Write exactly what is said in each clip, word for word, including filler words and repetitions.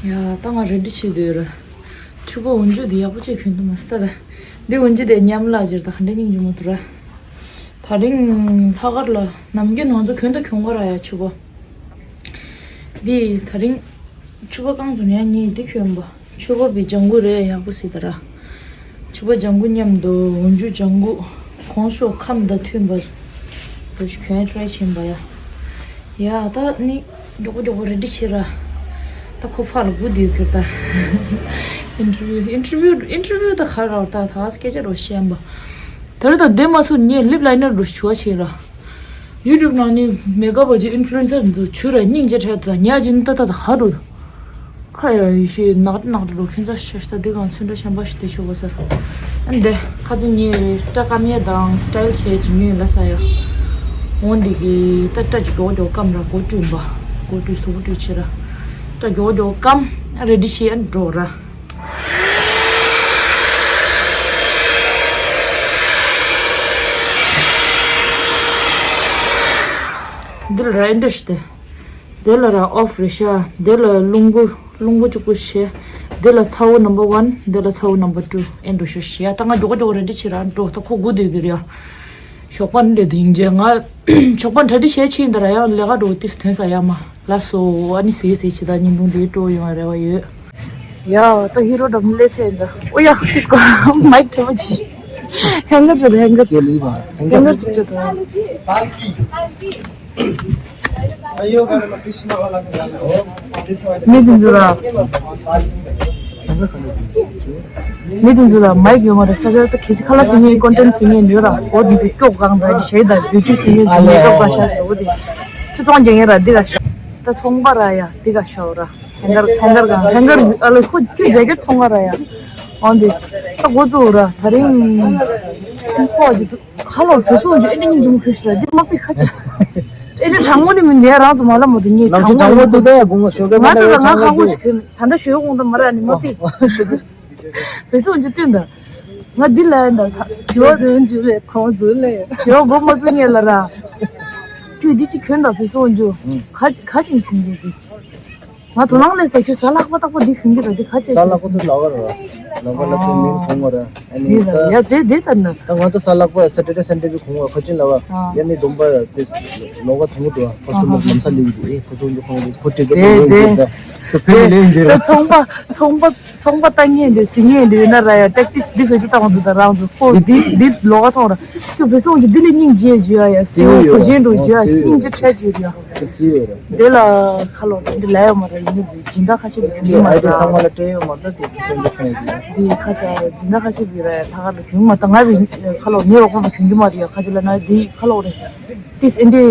ཡ་ད་ང་རེ་ཌི་བྱེད་དུས་ར། ཕྱུ་པ་འོན་ཆུ་དེ་ཡག་པོ་བྱས་གྱོན་ཐུབ་མ་སོང་ད། འདི་འོན་ཆུ་དེ་ཉམས་ལ་སྦྱར་ད་ག་འདྲ་སྙིང་རྗེ་མོ་འདུག་ར། ད་རིང་ལྷག་དཀར་ལ་ནམ་རྒྱུན་ང་ཚོ་གྱོན་ད་གྱོན་ག་ར་ཡ་ཕྱུ་པ། འདི་ད་རིང་ཕྱུ་པ་བཀང་བྱུང་ཡ་ངས་འདི་གྱོན་པ། ཕྱུ་པ་བའི་ལྗང་གུ་རེད་ཡག་པོ་སྲིད་ད་ར། ཕྱུ་པ་ལྗང་གུ་མཉམ་དུ་འོན་ཆུ་ལྗང་གུ། གོང་ཤོག་ཁམས་དང་མཐུན་པ། རུ་ཞིག་གྱོན་ཊ་རའི་བྱེད་པ་ཡ། ཡ་ད་ནི། མགྱོགས་པོ་མགྱོགས་པོ་རེ་ཌི་བྱེད་ར། ད་ཁོ་ཕར་ལ་སྒུག་བསྡད་ཡོད་ཀྱི་རེད་ད། ཨིན་ཊར་བིའུ་ཨིན་ཊར་བིའུ་ཨིན་ཊར་བིའུ་ད་ག་ར་ད་ད་སྐད་ཆ་རོ་བཤད་པ། ད་རེས་ད་འདི་མ་ཚུགས་ངས་ལིབ་ལའི་ནར་རུ་ཞུ་བ་བྱེད་ར། ཡུ་ཊུབ་ནང་ནི་མེ་ཀབ་བྱེད་ཨིན་ཕུ་ལུ་ཨེན་སར་འདུག་ཆུ་ར་སྙིང་རྗེ་ཁྲལ་ད་ཉ་ཅིན་ད་ད་ད་ག་རུ། ཁ་ཡ་ཡི་ཤི་ནག་ནག་འགྲོ་ཁྱེད་ཚ་ཤ་ཤ་འདི་གང་ཚུན་འདྲ་ཤམ་པ་ཞིག་དེ་ཤོག་གོ་ས། ཨན་དེ་ཁ་ཚིག་ཉེ་རེ་སྐྲ་སྐམ་ཡས་དང་སི་ཊལ་བྱས་ཀྱི་ཉོས་ལ་ས་ཡ། འོན་འདི་གི་ད་སྐྲ་ཅིག་མགྱོགས་མགྱོགས་སྐམ་ར་གོ་བཀྲུས་པ། གོ་བཀྲུས་གཟུགས་པོ་བཀྲུས་ཕྱིར་ར། སྐྲ་མགྱོགས་མགྱོགས་སྐམ་རེ་ཌི་བྱས་ཨན་འགྲོ་ར། འདི་ལ་ར་ཨན་འདྲ་ཞིག་དེ། དེ་ལ་ར་ཨོཕ་རེད་ཤག་དེ་ལ་རླུང་བུ་རླུང་བུ་གཅིག་པུ་བྱས། དེ་ལ་ཚ་བོ་number one དེ་ལ་ཚ་བོ་number two ཨེ་འགྲོ་ཤག་ཤི་ཡ་ད་ང་མགྱོགས་མགྱོགས་རེ་ཌི་བྱེད་ར་འགྲོ་ད་ཁོ་སྒུག་སྡོད་ཀྱི་རེད་ཡ། ཞོགས་པ་འདྲེ་དུ་ཡིན་རྗེས་ང་ཞོགས་པ་གྲ་སྒྲིག་བྱས་ཕྱིན་ད་ར་ཡང་ལས་ཀ་འགྲོ་ཏིས་ཐོན་ས་ཡ་མ་ལ་སོ་ཨ་ནི་ཟེར་ཟེར་བྱེད་ད་ཉིན་དུང་དེ་སྤྲོ་ཡོང་བ་རེ་བ་ཡོད། ཡ་ད་ཧི་རོ་འགྲམ་སླེབས་ཚེ་འདི་ཨོ་ཡ་ཏིས་ཀོ་མའིག་ཁྲ་མོ་ཆི། ཧེང་གར་བྱེད་ཧེང་གར། ཧེང་གར་ཅིག་བྱེད་དང་། མི་དེ་ཚོ་ལ། མི་དེ་ཚོ་ལ་མའིག་ཡོད་མ་རེད་ས་ཆ་ད་གལ་སྲིད་ཁ་ལག་བཟོ་མཁན་ཀོན་ཊེན་བཟོ་མཁན་ཡོད་ར་འོ་དེ་ཚོ་སྐྱོག་གང་དང་ཞེ་དང་བེད་སྤྱོད་བཟོ་མཁན་དེ་མེ་ཀབ་གང་ཤ་ཞེ་འོ་དེ། ཁྱོད་ཚོང་རྒྱག་མཁན་ར་འདི་ག་ཤ། ད་ཚོང་པ་ར་ཡ་འདི་ག་ཤ་འོ་ར། ཧེང་གར་ཧེང་གར་གང་ཧེང་གར་ཨ་ལོ་ཁོ་ཁྱོད་ཇེ་ཀེཊ་ཚོང་པ་ར་ཡ། འོ་འདི། ད་འགོ་བཙུགས་ར་ད་རིང་། ཁོ་ཨ་ཅེ་ཁ་ལོ་བུ་སོང་རྒྱུ་ཨེ་འདྲ་སྙིང་རྗེ་མོ་ཁུར་ཤི་ར་འདི་མ་པི་ཁ་ཆེ། ཨེ་འདྲ་དྲང་མོ་ནི་མི་འདི་རང་ཚོ་མ་ལ་མོ་དེ་ངས་ནམ་དྲང་མོ་དྲང་མོ་འདུག་ད་ཡ་དགུང་ང་ཞོགས་ཀས་ང་ད་ལ་ང་ཁ་ཁོ་ཞིག་གིན་ད་ལྟ་ཞོགས་དགོང་ད་མ་ར་ནི་མ་པི། བུ་སོང་རྒྱུ་བསྟན་ད། ང་འདི་ལ་ཡིན་ད་ད་དྲི་བ་བཟོས་རྒྱུ་རེད་ཁོང་ཚོ་ལས། དྲི་བ་མགོ་མ་ཚོས་ངས་ལ་ར། ཁྱོད་འདི་ཅི་གོན་ད་བུ་སོང་རྒྱུ། ཁ་ཁ་ཅིག་གོན་རྒྱུ་གི། ང་དོ་སྣང་ལས་ས་ཁྱོད་ས་ལྷག་པ་ལྟག་པ་འདི་གོན་གི་ར་འདི་ཁ་ཆེ་ས་ལྷག་པ་དེ་ལོག་ག་ར། ལོག་ག་ལ་ཁྱོད་མིན་གོང་བ་ར། ཨ་ནི་ད་ཡ་དེ་དེ་ལྟར་ན། ད་ང་ད་ས་ལྷག་པ་སེ་ཊར་ཌེ་སན་ཌེ་གི་གོང་བ་ཁ་ཅིན་ལ་བ། ཡ་ནི་སྡོམ་པ་དེ་ལོག་ག་ཐུང་གི་འདུག་ཨ་ཁོ་ཚོ་མོ་ལམ་ས་ལེགས་འདུག་ཨེ་ཁོ་ཚོ་འདི་ཁོང་གི་ཕུ་ཏི་གི་དེ་ལེགས་འདུག་ད་ཁོ་ཕི་ལེགས་འདུག་ར། ཚོང་པ་ཚོང་པ་ཚོང་པ་ལྟ་ངན་འདུག་ཟི་ངན་འདུག་ཡིན་ན་ར་ཡ་ཊེག་ཊིག་སི་འདི་ཁ་ཅིག་བཏང་འདུག་ད་རང་ཚོ་ཁོ་འདི་འདི་ལོག་ག་ཐོང་ར། ཁྱོད་བུ་སོང་གི་འདི་ལས་སྙིང་རྗེ་བརྗོད་ཡ་ཡ་སི་འོ་གོ་ཅན་འགྲོ་བརྗོད་ཡ་སྙིང་རྗེ་ཁྲལ་བརྗོད་ཡ། དེ་ལ་ཁ་ལོ་འདི་ལ་ཡོད་མ་རེད་ཡིན་ནི་སྦྱིན་བདག་ཁ་ཤས་ཀྱིས་གྱོན་གྱི་མ་རེད། ཨའི་ཌི་ཚང་མ་ལ་སྤྲད་ཡོད་མ་རེད་ད་དེ་སོང་གི་ཁོང་གིས། འདི་ཁ་ས་སྦྱིན་བདག་ཁ་ཤས་ཀྱིས་རེད་ལྷག་དཀར་ལ་གྱོན་མ་ད་ང་བི་ཁ་ལོ་ངའི་རོགས་པ་གྱོན་གྱི་མ་རེད་ཡ་ཁ་ཅིག་ལ་ན་འདི་ཁ་ལོ་རེད། ཏིས་ཨེ་འདི་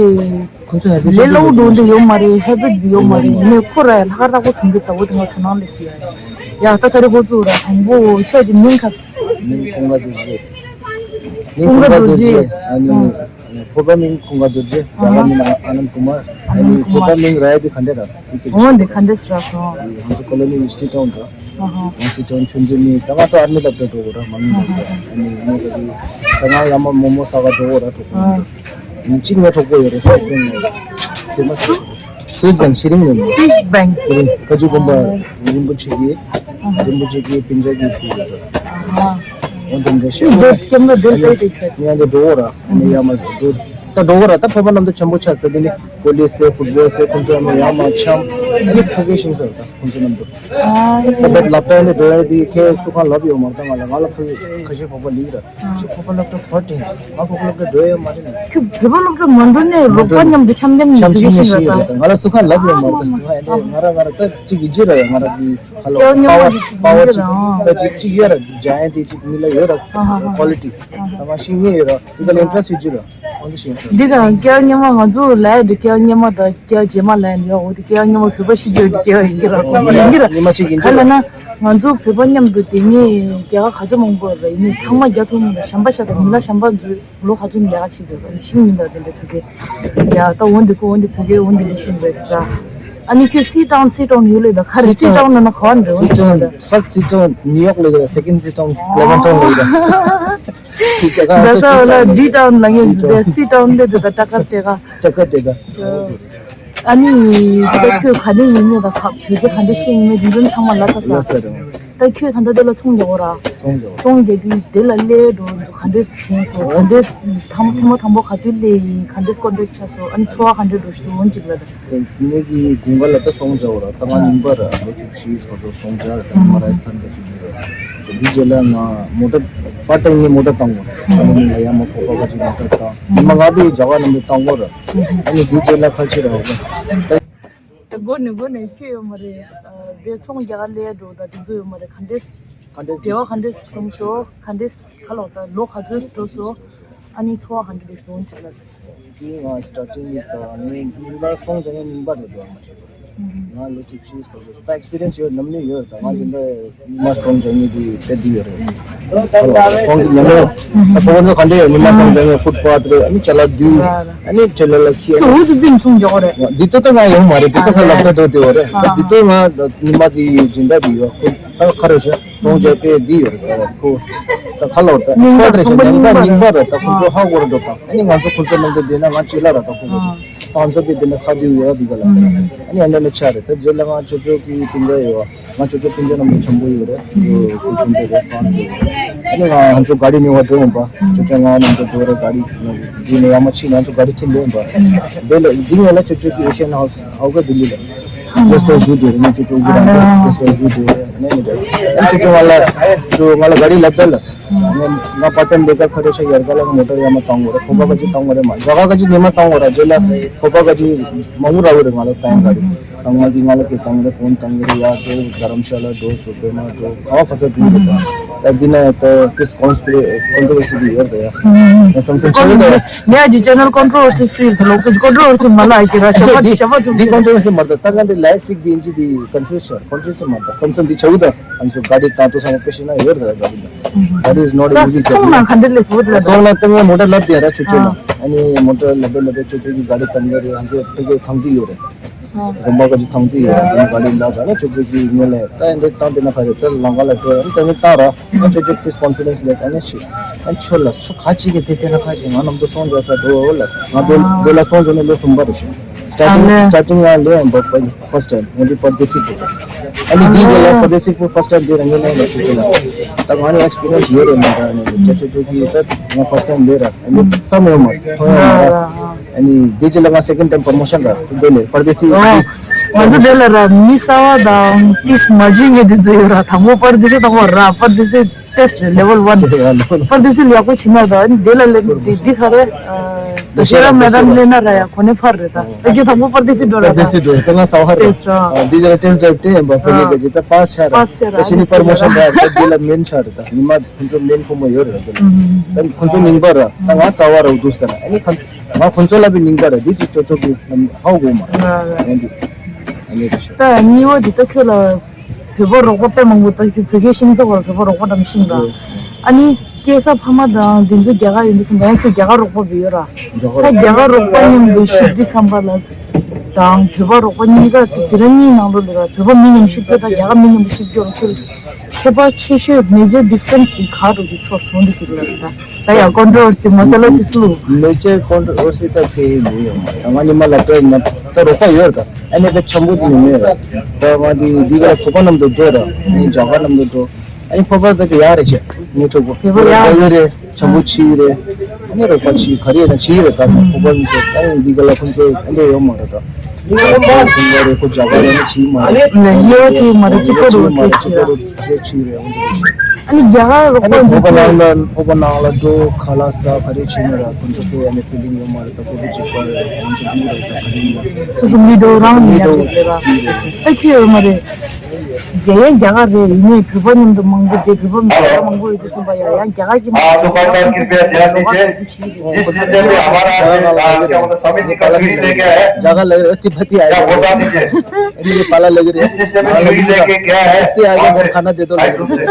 ཁོང་ཚོ་ཧེ་བི་ལས་སླ་བོ་འགྲོ་འདི་ཡོད་མ་རེད་ཧེ་བི་ཡོད་མ་རེད་ཡིན་ནའི་ཁོ་ར་ཡ་ལྷག་དཀར་ལྟ་བུ་གྱོན་གྱི་ལྟ་བུ་དེ་ང་དོ་སྣང་ལས་ཤི་ཡ་ཡ་ད་ད་རེ་ཁོ་ཚོ་ར་དང་པོ་ཁྱོད་ཀྱི་མིང་ཁ། མིང་ཀུན་དགའ་རྡོ་རྗེ། མིང་ཀུན་དགའ་རྡོ་རྗེ། ཨ་ནི། ཕོར་པ་མིང་ཀུན་དགའ་རྡོ་རྗེ། རྒྱ་གར་མིང་ཨ་ནནྡ་ཀུ་མར། ཨ་ནི་ཕོར་པ་མིང་ར་ཡ་དེ་ག་འདྲ་ར་སི་དེ་ག་འོ་འདི་ག་འདྲ་སི་ར་སོང་། ང་ཚོ་ཀོ་ལོ་ནི་ཡུ་ནི་ཝར་སི་ཊི་ཊའུན་ར། ང་ཚོ་ཊའུན་ཆུང་ཆུང་ནི་ད་ང་ཚོ་ཨར་མི་སློབ་གྲྭ་འགྲོ་གོ་ར་མ་མིང་ར། ཨ་ནི་ངས་ད་དེ་ད་ང་ཡ་མ་མོ་མོ་ས་ག་འགྲོ་གོ་ར་གྲོགས་པོ་ཡིན་འདུག་ཨ་ནི་གཅིག་ངའི་གྲོགས་པོ་ཡོད་རེད་སུས་བེང་ལ། དེ་མ་སུ། སུས་བེང་ཤེ་རིང་ལ། སུས་བེང་། ཤེ་རིང་བཀའ་བརྒྱུད་དགོན་པ་རིན་པོ་ཆེ་གི། རིན་པོ་ཆེ་གི་སྤུན་ཀྱག་གི་བུ་ཡོད་རེད། འོ་དེ་འདྲ་ཤེས། ཡིན་འདུག་ཀེམ་ར་དེ་ལྟ་དེ་ཆད། ཡང་དེ་འགྲོ་གོ་ར་ཨ་ནི་ཡ་མ་འདུག་ད་འགྲོ་གོ་ར་ད་ཕོར་པ་རྣམས་ད་ཆེན་པོ་ཆགས་ད་དེ་ནི་བོ་ལི་སེ་ཕུཊ་བོལ་སེ་ཁོང་ཚོ་ཡ་མ་ཡ་མ་འཆམ་ཨ་ནི་ཕ་གི་ཤིང་ས་རེད་ད་ཁོང་ཚོ་རྣམས་འདུག་ད་བེད་ལབ་ད་ནི་འགྲོ་ཡ་དེ་ཁྱེད་སུ་གང་ལབ་ཡོད་མ་རེད་ད་ང་ལ་ང་ལ་ཕ་གི་ཁ་ཤས་ཕོར་པ་ལིག་ར། ཁྱོད་བོད་པ་སློབ་གྲྭ་གོ་དྲན། ང་བོད་པ་སློབ་གྲྭ་འགྲོ་ཡོད་མ་རེད་ནས། ཁྱོད་བོད་པ་སློབ་གྲྭ་མ་འགྲོ་ནས་རོགས་པ་མཉམ་དུ་འཆམ་འཆམ་ཤེས་ཤིང་ར་ད། ང་ལ་སུ་ཁ་ལབ་ཡོད་མ་རེད་ད། ང་ཨེ་འདྲ་ང་ར་ང་ར་ད་ཅིག་ཡིད་ཆེས་ར་ཡ་ང་ར་གི་ཁ་ལོ་ཀྱའོ་སྙན་པ་པ་བ་ར་ཅིག་ད་ཅིག་ཅིག་ཡོད་ར་ཇ་ཡན་དེ་ཅིག་མི་ལ་ཡོད་ར་ཀོ་ལི་ཊི་ད་མ་ཤེས་ངེས་ཡོད་ར་དེ་ག་ལ་ཨིན་ཊི་རེ་སི་ཊི་ཡོད་ཀྱི་ར། འོ་འདི་ཤེས་ར། འདི་ག་ཀྱའོ་སྙན་པ་ང་ཚོ་ལ་ཡ་འདི་ཀྱའོ་སྙན་པ་ད་ཀྱའོ་རྗེས་མ་ལ་ཡ་འདི་ཡོད་འོ་འདི་ཀྱའོ་སྙན་པ་བོད་པ་ཤེས་རྒྱུ་འདི་ཀྱའོ་ཡིན་གྱི་ར་ཀོ་ལི་ཡིན་གྱི་ར། ཉི་མ་གཅིག་ཡིན་གྱི་ར། ག་ལ་ན། ང་ཚོ་བོད་པ་མཉམ་དུ་དེ་ནས་རྒྱལ་ཁབ་ག་ཚོད་མང་པོ་རེད་ཡིན་ནའི་ཚང་མ་རྒྱ་ཐུང་ངུ་ཞམ་པ་ཤ་དང་ཉི་ལ་ཞམ་པ་མཛོད་ལོ་ག་ཚོད་ནས་ལས་ཀ་བྱེད་དགོས་རེད་ཤིང་ཡིན་ད་དེ་འདྲ་དེ་དེ་ཡ་ད་འོན་ཏེ་ཁོ་འོན་ཏེ་བོད་སྐད་འོན་ཏེ་ལས་ཤིང་རེད་ས། ཨ་ནི་ཁྱོད་སི་ཊའུན་སི་ཊའུན་ཡོད་ལེ་ད་ག་རེ་སི་ཊའུན་ན་ན་ག་བ་འདྲ་འོན་ཏེ་ད། ཕར་སི་ཊའུན་ནིའུ་ཡོག་ལེ་ད་སེ་ཀེན་སི་ཊའུན་ལེ་ཝན་ཊའུན་ལེ་ད། ཁྱི་ཅག་ག་ད་ས་ལ་ཌི་ཊའུན་ལ་ངན་ཟི་དེ་སི་ཊའུན་ལེ་ད་ད་ཀ་ཏེ་ག་ཀ་ཏེ་ག། ཨ་ནི་ད་ཁྱོད་ག་ནས་ཡིན་མིན་དང་ག་བོད་སྐད་ག་འདྲ་ཤེས་ཡིན་མིན་དེ་ཚོ་ཚང་མ་ལབ་ཚར་ས། ལབ་ཚར་རེད། ད་ཁྱོད་ད་ལྟ་དེ་ལ་ཚོང་རྒྱག་གོ་ར། ཚོང་རྒྱག་ཚོང་རྒྱག་དུས་དེ་ལ་སླེབས་འགྲོ་ག་འདྲས་དྲན་སོང་། ག་འདྲས་དང་ཐེངས་མ་དང་པོ་ག་དུས་སླེབས་ཡིན། ག་འདྲས་ཀོན་ཊེག་ཆགས་སོང་། ཨ་ནི་ཚོར་བ་ག་འདྲས་འགྲོ་ཞིག་འདུག་འོན་ཅིག་ལབ་དང་། ངེད་ཀྱི་དགུན་ཁ་ལ་ད་ཚོང་རྒྱག་གོ་ར། ད་ང་རྙིང་པ་ར། ལོ་བཅུ་བཞི་བར་དུ་ཚོང་རྒྱག་ར། ད་མ་ར་ཐན་ད་དུ་འདི་ར། འདི་རྗེས་ལ་ང་མོ་ཊ་པར་ཊའིམ་ནས་མོ་ཊ་བཏང་གོ་ར། ཨ་ནི་ལ་ཡ་མ་ཁོ་པ་ག་ཅིག་མོ་ཊ་བཏང་། ཉི་མ་ལྔ་པའི་རྒྱ་གར་ནང་དུ་བཏང་གོ་ར། ཨ་ནི་འདི་རྗེས་ལ་ཁ་ཕྱིར་ར། ད་སྒོ་ནས་སྒོ་ནས་ཁྱོད་ཡོད་མ་རེད། དེ་ཚོང་རྒྱག་ག་སླེབས་འགྲོ་ད་དེ་ཚོ་ཡོད་མ་རེད། ག་འདྲས་ག་འདྲས་འབྲེལ་བ་ག་འདྲས་བྱུང་སོང་། ག་འདྲས་ག་ལོག་ད་ལོ་ག་ཚོད་འགྲོ་སོང་། ཨ་ནི་ཚོར་བ་ག་འདྲས་འགྲོ་སོང་ཅིག་ལབ། དེ་ང་སི་ཊར་ཊིང་ད་ནི་རྙིང་པ་ཚོང་རྒྱག་ནས་རྙིང་པ་རེད་འགྲོ་མ་བྱེད། ང་ལོ་བཅུ་བཞི་ད་ཨེག་སི་པི་རི་ཡན་སི་ཡོད། ནམ་ནས་ཡོད། ད་ང་འདི་འདྲ་ཉི་མ་ཚོང་རྒྱག་ནས་དེ་དཔེ་འདི་ཡོད་རེད། ཚོང་གི་ཉམས་མྱོང་ད་ཁོ་ཚོ་ག་འདྲ་ཡོད། ཉི་མ་ཚོང་རྒྱག་ནས་ཕུཊ་པཱཐ་རེད། ཨ་ནི་ཅ་ལག་བསྡུས། ཨ་ནི་ཊེ་ལར་ལ་ཁྱེར། ཁྱོད་འུ་ཚོ་འདི་ཚོང་རྒྱག་གོ་རེད། འདི་ལྟོ་ད་ང་ཡོང་མ་རེད། འདི་ལྟོ་ཁ་ལག་ད་འགྲོ་དེ་བ་རེད། ད་འདི་ལྟོ་ང་ཉི་མ་དེ་སྦྱིན་བདག་དེ་ཡོད། ཁོ་ད་ཁ་རོ་ཤ་ཚོང་རྒྱག་དཔེ་འདི་ཡོད་རེད། ད་ཁོ་ད་ཁ་ལོར་ད་རྙིང་པ་ཁོ་རེད་ཤ། རྙིང་པ་རྙིང་པ་རེད། ད་ཁོ་ཚོ་ཧ་གོ་རེད་འགྲོ་ད། ཨ་ནི་ང་ཚོ་ཁོ་ཚོ་ནང་དུ་བསྡད་ན་ང་ཅི་ལ་ར་ད་ཁོ་ཚོ་ད་ང་ཚོ་དཔེ་དེ་འདྲ་ཁ་བསྡུས་ཡོད་ར། འདི་ག་ལ་ཨ་ནི་ཨ་ནི་ནི་ཆ་རེད། ད་རྗེས་ལ་ང་ཅོ་ཅོ་གི་དེ་འདྲ་ཡོད། ང་ཅོ་ཅོ་སྤུན་ཀྱག་རྣམ་པ་ཆེན་པོ་ཡོད་རེད། ཁོ་ཚོ་དེ་འདྲ་རེད། ཨ་ནི་ང་ང་ཚོ་ག་རི་ཉོ་བ་འགྲོ་འོང་པ། ཅོ་ཅོ་ང་རྣམ་པ་འགྲོ་རེད། ག་རི་འདི་ནས་ཡར་མར་ཕྱིན་ང་ཚོ་ག་རི་ཁྲིད་འགྲོ་འོང་པ། དེ་ལ་འདི་ངོས་ལ་ཅོ་ཅོ་གི་ཨེ་ཤི་ཡན་ཧའུ་སི་ཧའུ་ག་ལྡི་ལི་ལ་གེ་སི་ཊི་ཧའུ་སི་བཟོས་བསྡད་རེད། ངས་ཅོ་ཅོ་གི་རང་གི་གེ་སི་ཊི་ཧའུ་སི་བཟོས་བསྡད་རེད། ཨ་ནི་ཅོ་ཅོ་ང་ལ་ཅོ་ང་ལ་ག་རི་ལབ་ད་ལ། ང་པར་ཊའིམ་ལས་ཀ་ཁ་རེ་ཤ་ཡར་ག་ལ་མོ་ཊ་ཡར་མར་བཏང་གོ་ར། ཁོ་པ་ག་ཅིག་བཏང་གོ་ར། མ་རྒྱ་གར་ག་ཅིག་ཉི་མ་བཏང་གོ་ར། རྗེས་ལ་ཁོ་པ་ག་ཅིག་མང་པོ་རག་གི་རེད། ང་ལ་བཏང་ག་རེད། ཚང་མ་གི་ང་ལ་སྐད་བཏང་གི་རེད། ཕོན་བཏང་གི་རེད། ཡར་འགྲོ། རྡ་རམ་ཤ་ལ་འགྲོ། སོ་པེ་མ་འགྲོ། ག་བ་ག་ཚོད་འགྲོ་གི་རེད། ད་འདི་ན་ད་ཏིས་ཀོན་སི་པི་རེ་ཀོན་ཊོ་ཝར་སི་དེ་ཡོད་རེད་ཡ། ང་བསམ་བསམ་ཆགས་ཀྱི་འདུག་ངས་ཀྱི་ཅེ་ནལ་ཀོན་ཊོ་ཝར་སི་ཕི་རི་ལ་ལོག་ཀོན་ཊོ་ཝར་སི་མ་ལ་ཀྱི་ར་ཤ་བ་ཤ་བ་འདི་ཀོན་ཊོ་ཝར་སི་མ་རེད། ད་ང་འདི་ལའི་སིག་འདི་ཨིན་ཇི་འདི་ཀོན་ཕིའུ་ཟི་ཀོན་ཊོ་ཝར་སི་མ་རེད། བསམ་བསམ་འདི་ཆགས་ཀྱི་འདུག་ང་ཚོ་ག་རི་ད་དུང་ཚང་མ་དཔེ་ཤེས་ན་ཡོད་རེད། ག་རི་ད་ད་རི་ཨིས་ནོ་ཊ་ཨི་ཛི། ཚོང་ནང་ག་འདྲ་ལས་སོ་ལ། ཚོང་ནང་ད་ངས་མོ་ཊ་ལབ་དེ་ར་ཅོ་ཅོ་ལ། ཨ་ནི་མོ་ཊ་ལབ་པའི་ལབ་པའི་ཅོ་ཅོ་གི་ག་རི་ད་འདི་རེད། ང་ཚོ་ཕ་གིར་ཐང་གི་ཡོད་རེད། དགོན་པ་ག་ཅིག་ཐང་དུ་ཡོད་རེད། དེ་ནི་ག་རི་ལབ་ད་ནི་ཅོ་ཅོ་གི་ངོས་ལ་ད་འདི་ད་འདི་ན་ག་རེད། ད་ལམ་ཁ་ལ་འགྲོ་ཡ་ནི་ད་ནི་ད་ར། ཨ་ཅོ་ཅོ་ཏིས་ཀོན་ཕི་ཌེན་སི་ལས་ད་ནི་ཆི། ཨ་ཁྱོད་ལ་ཆུ་ག་ཅིག་གི་དེ་དེ་ན་ཁ་ཅིག་ང་རྣམ་དུ་སོང་འགྲོ་ས་འགྲོ་ལ། ང་འདི་འདི་ལ་སོང་འགྲོ་ནི་ལོ་གསུམ་པ་རེད་ཤག་སི་ཊར་ཊིང་སི་ཊར་ཊིང་ང་ལས་ཡང་འབབ་པ་ཕར་སི་ཊའིམ་ངོ་འདི་པར་དེ་སི་ཕུ། ཨ་ནི་འདི་ག་ལ་པར་དེ་སི་ཕུ་ཕར་སི་ཊའིམ་འདི་ར་ངས་ལས་ཡང་ཆུ་ཆུ་ལ། ད་ང་ནི་ཨེག་སི་པི་རི་ཡན་སི་ཡོད་རེད་མ་ར་ནི་ཅོ་ཅོ་ཅོ་གི་ད་ང་ཕར་སི་ཊའིམ་ལས་ར་ཨ་ནི་བསམ་ཡོད་མ་ཐོན་ཡོད་མ་ར། ཨ་ནི་དེ་རྗེས་ལ་ང་སེ་ཀེན་ཌ་ཊའིམ་པར་མོ་ཤན་ར་དེ་དེ་ལས་པར་དེ་སི། ཨོ། ང་ཚོ་དེ་ལ་ར་མི་གསར་བ་དང་ཏིས་མ་འཇུས་མཁན་དེ་ཚོ་ཡོད་ར། དང་པོ་པར་དེ་སི་དང་པོ་ར་པར་དེ་སི་ཊེ་སི་ཊི་རེད། ལེ་ཝལ་ཝན། པར་དེ་སི་ལ་ཡག་པོ་བྱེད་ན་ད་ཨ་ནི་དེ་ལ་ལེན་དེ་འདི་ག་རེ། ད་ཤེས་རབ་མེ་ཌམ་ལེན་ན་ར་ཡ་གོ་ནས་ཕར་རེད་ད། ཨ་ཀྱེ་དང་པོ་པར་དེ་སི་འགྲོ་ར་པར་དེ་སི་འགྲོ་དེ་ང་གསར་བ་རེད། ཊེ་སི་ཊི་ར། འདི་ལ་ཊེ་སི་ཊི་ཌ་རའིབ་སྤྲད་ཡིན་པ་ཕ་གི་ག་ཅིག་ད་པཱ་སི་ཆགས་ར། པཱ་སི་ཆགས་ར། ད་ཤེས་ནི་པར་མོ་ཤན་ར་ད་དེ་ལ་མེན་ཆགས་རེད་ད་ཉི་མ། ཁོང་ཚོ་མེན་ཕོ་མོ་ཡོད་རེད་དེ་ལ། ད་ཁོང་ཚོ་རྙིང་པ་ར་ད་ང་གསར་བ་ར་འདུག་ཟེར་ན་ཨ་ནི་ཁ་ང་ཁོང་ཚོ་ལ་བི་རྙིང་པ་ར་འདི་ཅིག་ཅོ་ཅོ་གི་ཧ་གོ་མ་ར་ཡོང་དུས་ཨ་ནི་རེད་ཤག་ད་གཉིས་པ་འདི་ད་ཁྱོད་ལ་བོད་པ་རོགས་པ་དཔེ་མང་པོ་ད་ཁྱོད་བོད་སྐད་ཤེས་ས་བར་བོད་པ་རོགས་པ་འགྲམ་ཤེས་ར། ཨ་ནི་སྐྱེས་ས་ཕ་མ་དང་འདི་ཚོ་རྒྱ་གར་ཡིན་དུས་ཙམ་པ་ཡང་ཁྱོད་རྒྱ་གར་རོགས་པ་བི་ཡོད་ར། ད་རྒྱ་གར་རོགས་པ་མཉམ་དུ་ཤིབ་དུས་ཙམ་པ་ལ་དང་བོད་པ་རོགས་པ་གཉིས་ཀ་དེ་དེ་རང་གཉིས་ནང་ལོགས་ལ་ར་བོད་པ་མི་མཉམ་ཤིབ་ཁྱོད་ད་རྒྱ་གར་མི་མཉམ་པོ་ཤིབ་སྐྱོར་ཁྱོད། ཁྱད་པར་ཆེ་ཤོས་མེ་ཇར་ཌི་ཕ་རེན་སི་དེ་ག་རུ་གི་ཚོར་སོང་འདི་གཅིག་ལ་རེད་ད། ད་ཡང་ཀོན་ཊོ་ཝར་སི་མ་ས་ལ་དེ་སུ། མེ་ཇར་ཀོན་ཊོ་ཝར་སི་ད་ཕེ་ཡི་མི་ཡོང་མ་ད་ང་ཉི་མ་ལ་སྤྲད་ན་ད་རོགས་པ་ཡོད་ད། ཨ་ནི་ད་ཆམ་པོ་དེ་མི་མེད་ར། ད་ང་དེ་འདི་ག་ལ་ཁོ་པ་རྣམས་དུ་འགྲོ་ར། ཨ་ནི་རྒྱ་གར་རྣམས་དུ་འགྲོ། ཨ་ནི་ཕོ་པ་ད་དེ་ཡག་རེད་ཤག་ངའི་ཕྲུ་གུ་བོད་པ་ཡག་རེད། ཆམ་པོ་ཆི་རེད། ཨ་ནི་རོགས་པ་ཆི་ག་རེ་ཡོད་ན་ཆི་རེད་ད། ཁོ་པ་མི་ཚོ་ད་ཡང་འདི་ག་ལ་ཁོ་ཚོ་ཨ་འདྲ་ཡོད་མ་རེད་ད། ཁོ་ཚོ་རེད་ཁོ་རྒྱ་གར་ཡོད་ན་ཆི་མ་རེད། ཡོད་ཆི་མ་རེད་ཅི་ཁོ་རུ་ཆི་ཆི་རེད། ཆི་རེད། ཨ་ནི་རྒྱ་གར་རོགས་པ་ཚོ་ཁོ་པ་ནང་ལ་ཁོ་པ་ནང་ལ་འགྲོ་ཁ་ལག་ཟ་ག་རེ་བྱེད་ན་ར་ཁོ་ཚོ་ཁོ་ཡ་ནི་ཕི་ལིང་ཡོད་མ་རེད་ད། ཁོ་ཚོ་གཅིག་པ་རེད། ཁོ་ཚོ་མི་རེད་ད་ག་རེ་ཡིན་ན། སོ་སོ་མི་འགྲོ་རང་ཡིན་ཡ་རེད་ར། ད་ཁྱོད་ཡོད་མ་རེད། རྒྱ་ཡན་རྒྱ་གར་རེད་ཡིན་ནའི་བོད་པ་མཉམ་དུ་མང་པོ་དེ་བོད་པ་མི་རྒྱ་གར་མང་པོ་ཡོད་དུས་ཙམ་པ་ཡ་ཡང་རྒྱ་གར་གྱི་མི་རྒྱ་གར་མང་པོ་ཡོད་དུས་ཤིག་རེད། རྒྱ་གར་ལ་ཨ་ཏི་བ་ཏི་ཨ་ཡ་ཨ་ནི་པ་ལ་ལ་གི་རེད། ཨ་ནི་པ་ལ་ལ་གི་རེད། ཨ་ཏི་ཨ་ཡ་གོར་ཁ་ན་དེ་དོ་ལ་གི་རེད།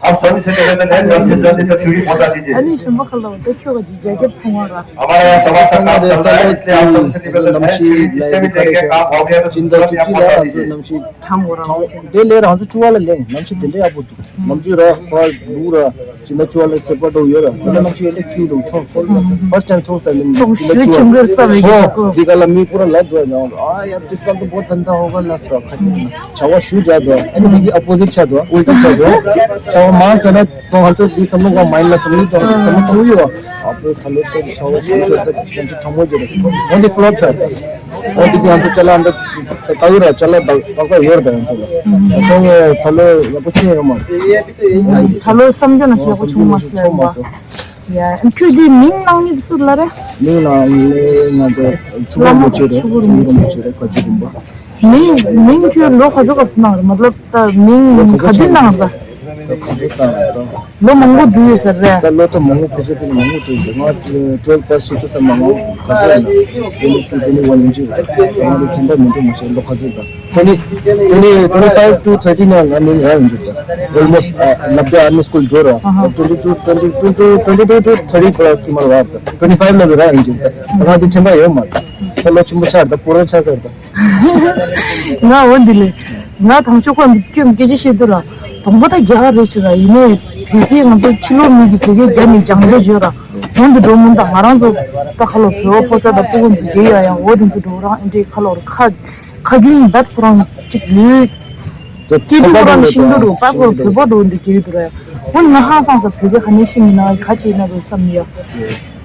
आप सभी से निवेदन है, जल्द से जल्द इसका सीढ़ी पहुंचा दीजिए। आनी शंबा खल्ला होता क्यों का जीजा के फुंगारा। हमारा यहाँ सभा का काम चल रहा है, इसलिए आप सभी से निवेदन है, सीढ़ी जिससे भी देंगे, काम हो गया तो तुरंत यहाँ पहुंचा दीजिए। ठांगोरा। ठांगोरा। दे ले रहा हूँ, चुवाला ले, नमशी दे ले आप तो। नमशी रहा, फल, दूरा, चिन्ह चुवाला से पटो ये रहा। मतलब नमशी ये क्यों दो, छोड़, खोल। फर्स्ट टाइम थोड़ा सा तो शुरू चंगर सा भी। दिगाला मी पूरा लग गया। आ यार, इस साल तो बहुत धंधा होगा, लस रहा। छावा शू जादो, अने देखिए अपोजिट छादो, उल्टा छादो। छावा मार चला, तो हम तो दी समूह का माइंड ला समूह तो समूह तो यो। आप थले तो छावा शू जादो, जैसे छमो जो। वो दी फ्लॉप छादो। वो दी हम तो चला अंदर तगड़ा चला तगड़ा योर दे हम तो। सो ये थले या कुछ नहीं हम। थलो समझो ना क्या कुछ मसला है। या क्यों दी मिंग नांग नहीं सुर ला रे। मिंग नांग ने ना तो छुगुर मुचे रे, छुगुर मुचे रे, कच्ची गुम्बा। མིང་མིང་ཁྱོད་ལོ་ག་ཚོད་ག་ཚོད་གནང་རེད། མ་ལབ་ད་མིང་ག་དུས་གནང་རེད། ད་ག་འདྲ་བཏང་རེད་ད། ལོ་མང་པོ་འགྲོ་ཡོད་ས་རེད། ད་ལོ་ད་མང་པོ་ཁ་ཚོད་དེ་ནི་མང་པོ་འགྲོ་ཡོད། ང་twelve pass བྱེད་དུས་ཙམ་ལ་ང་ག་ཚོད་ཡིན་ན་twenty two twenty one ཡིན་གྱི་རེད། ད་ང་ལོ་དྲན་པ་མི་འདུག་མ་བྱས་ལོ་ག་ཚོད་ད། twenty twenty twenty five to thirty ནང་ང་མིང་རག་ཡོང་གི་རེད། Almost ལབ་དུས་army school འགྲོ་ར། twenty two twenty two to twenty two to thirty ཁོ་ལ་ཁྱི་མར་བབ་ད། twenty five ལ་རག་ཡོང་གི་རེད། ད་ང་དེ་དྲན་པ་ཡོད་མ་རེད། ད་ལོ་ཆེན་པོ་ཆགས་རེད། ད་པོ་རོ་ཆགས་ཚར་རེད་ད། ང་འོ་འདི་ལས། ང་དང་ཆོག་པ་མི་སྐྱོན་སྐད་ཆ་བཤད་དུས་ར། དང་པོ་ད་རྒྱ་གར་རེད་ཤི་ར། ཡིན་ནའི་བོད་སྐད་ང་ཚོ་ཕྱི་ལོགས་མི་གི་བོད་སྐད་རྒྱ་ནས་སྦྱང་རྒྱུ་བརྗོད་ར། འོ་འདི་འགྲོ་མུན་ད་ང་རང་ཚོ་ད་ཁ་ལོ་བོད་པ་ཕོ་གསར་དང་སྤུ་གུ་ཚོ་རྒྱ་ཡ་ཡང་འོ་དེ་ཚོ་འགྲོ་རང་ཨེ་འདྲའི་ཁ་ལོ་ར་ཁ་ཁ་རྒྱུན་བད་ཁོ་རང་གཅིག་ཡོད། སྐྱིད་སྡུག་ཁོ་རང་ཤིང་འགྲོ་རུ་པ་ཁོ་བོད་པ་འགྲོ་འདི་སྐྱིད་འདུག་ར། འོ་ང་ཧང་སང་ས་བོད་སྐད་ཁ་ནས་ཤི་མི་ན་ག་ཅིག་ན་རུ་བསམ་ཡ།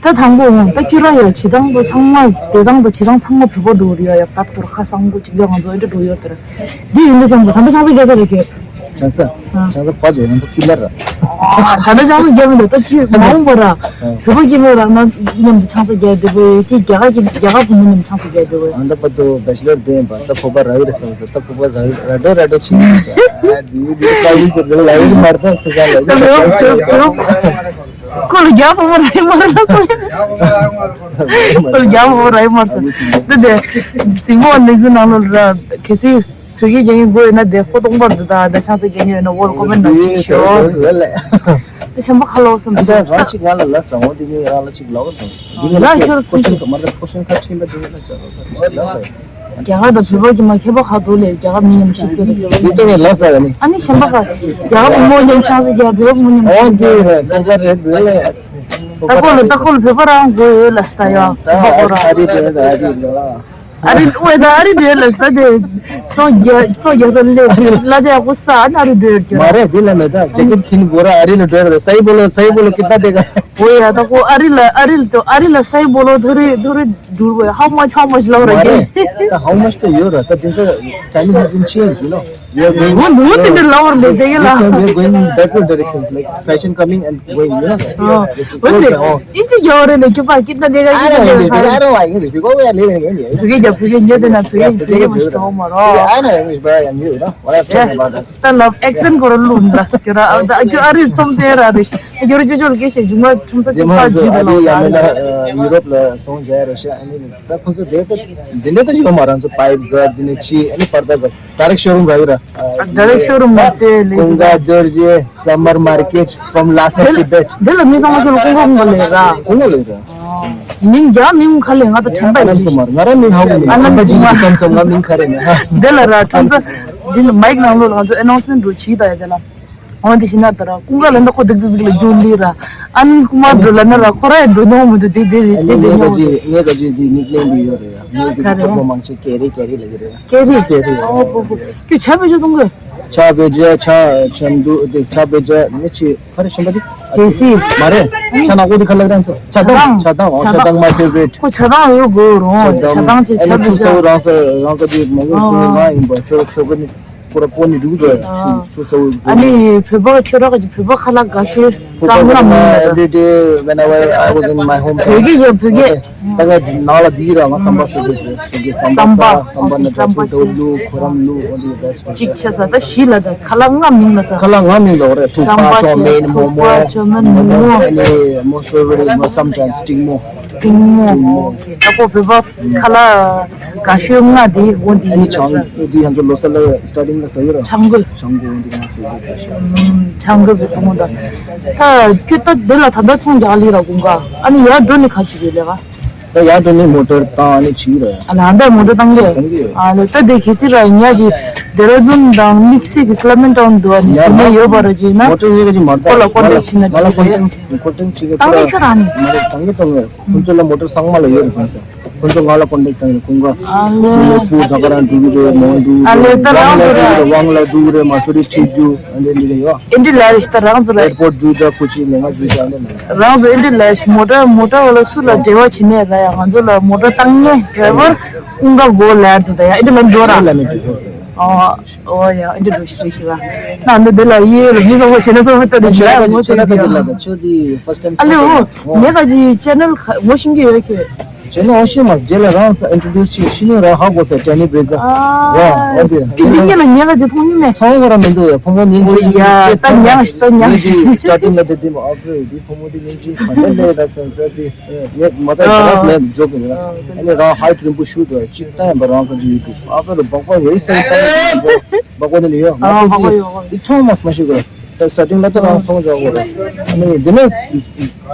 ད་དང་པོ་འོང་ད་ཁྱོད་རང་ཡ་བྱེད་སྟངས་པོ་ཚང་མ་བསྡད་སྟངས་དང་བྱེད་སྟངས་ཚང་མ་བོད་པ་འགྲོ་རེད་ཡ། ཡ་བད་ཁོ་ར་ཁ་སང་པོ་གཅིག་ཡ་ང་ཚོ་ཨེ་འདྲ་འགྲོ་ཡོད་དེ་ར། འདི་ཡིན་འདི་བསམ་གི་ད་ལྟ་ཆང་ས་རྒྱ་ས་རེད་ཁྱོད། ཆང་ས། ཨ། ཆང་ས་ཕར་བྱས་ང་ཚོ་ཀི་ལར་ར། ད་ལྟ་ཆང་ས་རྒྱག་མི་འདུག་ད་ཁྱོད་མ་འོངས་པ་ར། བོད་པ་ཀི་ལར་ར་ན་མཉམ་དུ་ཆང་ས་རྒྱག་བསྡད་པས་ཀྱི་རྒྱ་གར་གྱི་རྒྱ་གར་བུ་མོ་མཉམ་ཆང་ས་རྒྱག་བསྡད་པས། ཨ་ད་བར་དུ་བེ་ཆི་ལར་དེ་ཡིན་པ་ད་བོད་པ་ར་ཡོད་རེད་བསམ་སོང་། ད་བོད་པ་ར་ཡོད་ར་འགྲོ་ར་འགྲོ་ཕྱིན། ཨ་དེ་དེ་ལ་ཡོད་ཟེར་དེ་ལ་ཡོད་མ་རེད་ད་ཟེར་ག་ལ་ཡོད་ཟེར་ག་ལ་ཡོད། ཁོ་ལ་རྒྱ་བུ་མོ་ར་ཡོད་མ་རེད་ལ་སོང་། ཁོ་ལ་རྒྱ་བུ་མོ་ར་ཡོད་མ་རེད་ཟེར། དེ་དེ་གཟིགས་མོ་ནི་ཟིན་ནང་ལོ་ར་གལ་སྲིད། བོད་སྐད་རྒྱག་མཁན་དགོས་ཡོད་ན་དེ་ཧོ་སྟོང་པར་འདུག་ད་ད་ཆང་ས་རྒྱག་མཁན་ཡོད་ན་འོར་ཀོ་མེན་ནང་བྲིས་ཤོག་ད་ཆེན་པོ་ཁ་ལོག་སོང་ད། རང་གཅིག་ང་ལ་ལབ་སོང་། འོ་དེ་ནི་རང་ལ་གཅིག་ལབ་སོང་། ལ་ཁྱོད་ཚོ་མ་རེད་ཁོ་ཤེན་ཁ་ཆེན་པོ་དེ་ལ་ལབ་སོང་། རྒྱ་གར་དང་བོད་པ་གི་མ་ཁྱད་པར་ཁ་དོག་ལས་རྒྱ་གར་མི་མཉམ་ཞིག་ཡོད་རེད། དེ་ལྟ་ནས་ལབ་སོང་ཡ་ནི། ཨ་ནི་གཞན་པ་ག་རྒྱ་གར་བུ་མོ་མཉམ་ཆང་ས་རྒྱག་བོད་བུ་མོ་མཉམ། འོ་དེ་རེད་བོད་པ་རེད་འདི་ལས། ད་ཁོ་ལ་ད་ཁོ་ལ་བོད་པ་རང་དགོས་ཡོད་ལ་ས་ཡ་བོད་པ་ཁོ་རང་། ཨ་རི་དེ་ད་ཨ་རི་ལ། ཨ་རི་ཨོ་ད་ཨ་རི་འདྲ་ལ་ད་དེ་སོ་རྒྱ་སོ་རྒྱ་ས་ལེ་ལ་ཅ་ཡག་པོ་ས་ཨ་ན་ཨ་རི་འདྲ་རྒྱ། མ་རེད་དེ་ལ་མེད་ད་ཇེ་ཀེད་ཁྱེར་ནས་འགྲོ་ར། ཨ་རི་ལ་འགྲོ་ར་ད་སའི་བོ་ལོ་སའི་བོ་ལོ་ཀི་ད་དེ་ག་ཨོ་ཡ་ད་ཁོ་ཨ་རི་ལ་ཨ་རི་ལ་ད་ཨ་རི་ལ་སའི་བོ་ལོ་ཐོ་རི་ཐོ་རི་འགྲུར་བ་how much how much ལོ་ར་རྒྱ། ད་how much ད་ཡོད་ར་ད་དེ་ས་ཅ་ནི་ཧ་ཅང་ཆེ་ཡིན་ལོ། We are going, འོ་འདུག་དེ་འདྲ་ལབ་པར་འདུག་དེ་ག་ལ། This time we are going backward directions, like fashion coming and going, you know. འོ་འདི་ཨིན་ཇི་རྒྱལ་བ་རེད་ནས་ཅི་པ་ཀི་ད་དེ་ག I know English, but I don't like English because we are living in India. བོད་སྐད་རྒྱག་བོད་སྐད་ཉོ་དེ་ན་བོད་སྐད་བོད་སྐད་མ་ཤེས་ཏོ་མ་རོ། I know English, but I am you, you know. What I'm talking about is ད་ལབ་ཨེག་སེན་ཁོ་ར་ལུག་ལ་ས་ཁྱོད་ར་ཨ་ཁྱོད་ཨ་རི་ཚོམ་དེ་ར་རེད་ཤ་ཨ་ཁྱོད་ར་ཅོ་ཅོ་ལ་སྐད་བཤད་ཇུ་མ་ཁྲོམ་ས་ཅིག་ཕར་ཇུ་དེ་ལ་ཡ་མེད་ན་ཡུ་རོབ་ལ་སོང་རྒྱ་རེད་ཤ་ཨ་ནི་ད་ཁོ་ཚོ་དེ་ད་དེ་འདྲ་ད་ཡོད་མ་རང་ཚོ་པའིབ་ག་དེ་ནས་ཆི་ཨ་ནི་པར་ད་ག Direct showroom ར་ཡོད་ར། Direct showroom ནས་དེ་ལས། Kunga Dorje Summer Market from Lhasa Tibet. འདི་ལ་མི་ཚང་མ་ཁྱོད་ལ་ཀུན་དགའ་ཀུན་དགའ་ལས་ར། ཀུན་དགའ་ལས་ར། མིང་རྒྱ་མིང་ཁ་ལས་ང་ད་དྲན་པ་ཡིན། ཨ་ནན་ཀུ་མར། ང་རང་མིང་ཧ་གོ་མེད། ཨ་ནན་ཀུ་མར། དྲན་པ་ཅིག་ཡིན་བསམ་བསམ་ང་མིང་ཁ་རེ་མེད་ཧ། འདི་ལ་ར་ཁྲོམ་ས་འདི་ལ་མའིག་ནང་ལོགས་ལ་ང་ཚོ་ཨེ་ནའུན་སི་མེན་ཊི་འགྲོ་བྱེད་ད་ཡ་དེ་ལ། འོ་འདི་ཤི་ན་ད་ར་ཀུན་དགའ་ལ་འདི་ཁོ་སྡིག་སྡིག་སྡིག་ལ་རྒྱུ་འདི་ར། ཨ་ནན་ཀུ་མར་འགྲོ་ལ་ན་ར་ཁོ་ར་ཡ་འགྲོ་མྱོང་མི་འདུག་སྡིག་སྡིག་རེད་སྡིག་སྡིག་མྱོང་། ངས་ག་ཅི་ངས་ག་ཅི་འདི་ནིག་ནེམ་འདི་ཡོད་རེད་ཡ། ངས་འདི་ཁ་རེ་གྲོགས་པོ་མང་ཆེ་ཀེ་རི་ཀེ་རི་ལ་གི་རེད་ཡ། ཀེ་རི། ཀེ་རི། ཨོ་པོ་པོ། ཁྱོད་ཆ་བེད་སྤྱོད་གཏོང་གི། ཆ་བེད་སྤྱོད་ཆ་ཆམ་དུ་དེ་ཆ་བེད་སྤྱོད་ནི་ཆི་ཁ་རེ་ཤམ་པ་དེ། ཏེ་སི། མ་རེད། ཆ་ནག་པོ་དེ་ཁ་ལག་རང་སོ། ཆ་དང་ཆ་དང་ཨོ་ཆ་དང་my favorite། ཁོ་ཆ་དང་ཡོད་དགོས་རུང་ཆ་དང་ཆེ་ཆ་བེད་སྤྱོད། ཆུ་ཚ་བོ་རང་སོ་རང་ཀ་དེ་མང་པོ་ང་ཡིན་པ་ཆོ་ཆོ་གི་ནི། ཁོ་ར་པོ་ནི་རུག་ར་ཤུ་ཤུ་སོ། ཨ་ནི་བོད་པ་ཁྱོད་ར་ག་ཅི་བོད་པ་ཁ་ལག་དགའ་ཤོས་བོད་པ་གང་ལ་མི་ཡོད་ད། Every day whenever I was in my home town. བོད་སྐད་ཡ་བོད་སྐད། ད་ང་ནང་ལ་དེའི་ར་ང་ཟམ་པ་ཤོད་དགོས་རེད་ཤུ་གི་ཟམ་པ་ཟམ་པ་ཟམ་པ་ན་ད་ཆུ་ཚ་ལུ་ཁོ་རམ་ལུ་འོ་དེ་best གཅིག་ཆ་ས་ད་ཤི་ལ་ད་ཁ་ལག་ང་མིང་ལ་ས། ཁ་ལག་ང་མིང་ལ་རེད། ཐུག་པ་ཆོ་མེན་མོ་མོ། ཐུག་པ་ཆོ་མེན་མོ་མོ། ཨ་ནི་most favorite is sometimes སྟག་མོ། ཏིང་མོ། ཏིང་མོ། ཨོ་ཁེ། ད་ཁོ་བོད་པ་ཁ་ལག་དགའ་ཤོས་ལྔ་དེ་འོ་འདི་ཨ་ནི་ཡིན་ལ་ཟེར། ཆང་འདི་ཡང་ཚོ་ལོ་གསར་ལ་སི་ཊར་ཊིང་ལ་ཟ་ཡོད་ར། ཆང་ཁུ། ཆང་ཁུ་འོ་འདི་ང་ཕེ་ཝ་རི་ཊི་རེད་ཤག་ཆང་ཁུ་གི་ཏིང་མོ་ད། ད་ཁྱོད་ད་དེ་ལ་ད་ལྟ་ཚོང་རྒྱག་ལི་ར་དགོངས་ག་ཨ་ནི་ཡར་འགྲོ་ནི་ག་ཅིག་ཡོད་ལས་ཀ་ད་ཡར་འགྲོ་ནི་མོ་ཊར་བཏང་ཨ་ནི་བྱིས་ར། ཨ་ལ་ད་མོ་ཊར་བཏང་གི། བཏང་གི་ཡོད། ཨ་ལ་ད་དེ་གལ་སྲིད་ར་ཉ་གི་ཌེ་ར་ཌུན་དང་དམིགས་བསལ་གི་ཀླ་མན་ཊའུན་འདུག་ཨ་ནི་ཟིན་ནི་ཡོད་པ་ར་ཅིག་ན། མོ་ཊར་ཉེ་ག་ཅིག་མར་ཁོ་ལ་ཀོན་ཊེག་བྱེད་ན་ང་ལ་འགྲིག་ཀོན་རེད། ཊེག་ཀོན་ཊེག་བྱེད་གི་ཁོ་བཏང་གི་ཁྱོད་རང་ནི། མ་རེད་བཏང་གི་བཏང་གི་ཁོང་ཚོ་ལ་མོ་ཊར་ཚང་མ་ལ་ཡོད་རེད་དེང་སང་། ཁོང་ཚོ་ང་ལ་ཀོན་ཊེག་བཏང་ཡོད་ཁོང་ག་ཨ་ལེ། ཁོང་ཚོ་ཕུ་ད་ག་རང་འགྲོ་གི་རེད་མོ་འགྲོ་གི་ཨ་ལེ་རེད་ད་རང་ཝང་ལ་འགྲོ་གི་རེད་ཝང་ལ་འགྲོ་གི་རེད་མ་སུ་རི་ཁྲིད་རྒྱུ་ཨ་འདྲ་འདི་རེད་ཡོ། ཨེ་འདྲ་ལ་རེད་ད་རང་ཚོ་ལ། ཨེར་པོར་ཊི་འགྲོ་ད་ཁོ་ཅི་ལས་ང་འགྲོ་ད་ཨ་འདྲ་ལ། རང་ཚོ་ཨེ་འདྲ་ལ་མོ་ཊར་མོ་ཊར་བ་ལ་སུ་ལ་འབྲེལ་བ་བྱེད་ནས་ར་ཡ་ང་ཚོ་ལ་མོ་ཊར་བཏང་མཁན་ཌ་རའི་ཝར་ཀུན་དགའ་གོ་ལར་འདུག་ད་ཡ་ཨེ་འདྲ་ལ་འགྲོ་ར། ཨེ་ལ་མི་འགྲོ་གི་ཨོ་ཡ་ཨེ་འདྲ་འགྲོ་ཤི་རེ་ཤི་ར། ན་འདི་འདི་ལ་ཡེ་ལ་མི་བཟང་བོ་བྱེད་ན་ཚོ་བོ་ལྟ་རེ་ཤི་ར་མོ་ཆོ་ཆོ་ལ་ཁ་ཅིག་ལ་ད་ཆོ་དེ་ཕར་སི་ཊའིམ་ཨ་ལེ་ཨོ་ངས་ཁ་ཅིག་ཆེ་ནལ་ངོ་ཤེས་ཀྱི་ཡོད་ཁྱོད། བྱས་ན་ཨོ་ཤེས་མ་རྗེས་ལ་རང་ས་ཨིན་ཊྲོ་ཌུས་བྱེད་ཤི་ནི་ར་ཧ་གོ་ས་ཊེ་ནི་བྷི་རེ་ཛར། ཨ། ར་ཨོ་དེ་ར། དེ་འདི་ཉིད་ལ་ཉེ་ག་ཅིག་མཐོང་མྱོང་མེད། མཐོང་གོ་ར་མི་འདུག་ཡ་ཕོ་མོ་ཉིན་ཨོ་གཅིག་ཡ་ད་ཉག་ཤི་ད་ཉག་ཤི། ངས་ཀྱི་སི་ཊར་ཊིང་ལ་དེ་དེ་མ་ཨ་ཕོ་ཡི་དེ་ཕོ་མོ་དེ་ཉིན་གཅིག་ག་འདྲ་ལས་ད་སེམས་ད་དེ་ངས་མ་ད་ཨ་ག་ལ་ལས་འཇོག་གི་ར། ཨ་ནི་རང་ཧའིཊ་རིང་པོ་ཤུ་དུ་ཅིག་ད་ཡང་པ་རང་ཁ་ཅིག་ཡོད་དུ་ཨ་ཕོ་རུ་སྦག་སྦག་ཡོད་ས་ཡི་ད་སྦག་སྦག་ནི་ལ་ཡོད་ང་ཨ་ཕོ་ཧ་གོ་དེ་ཡོད་དེ་མཐོང་མ་སྨ་ཤི་གོ། ད་སི་ཊར་ཊིང་ལ་ད་རང་སོང་འཇོག་གོ་ར། ཨ་ནི་དེ་ནས།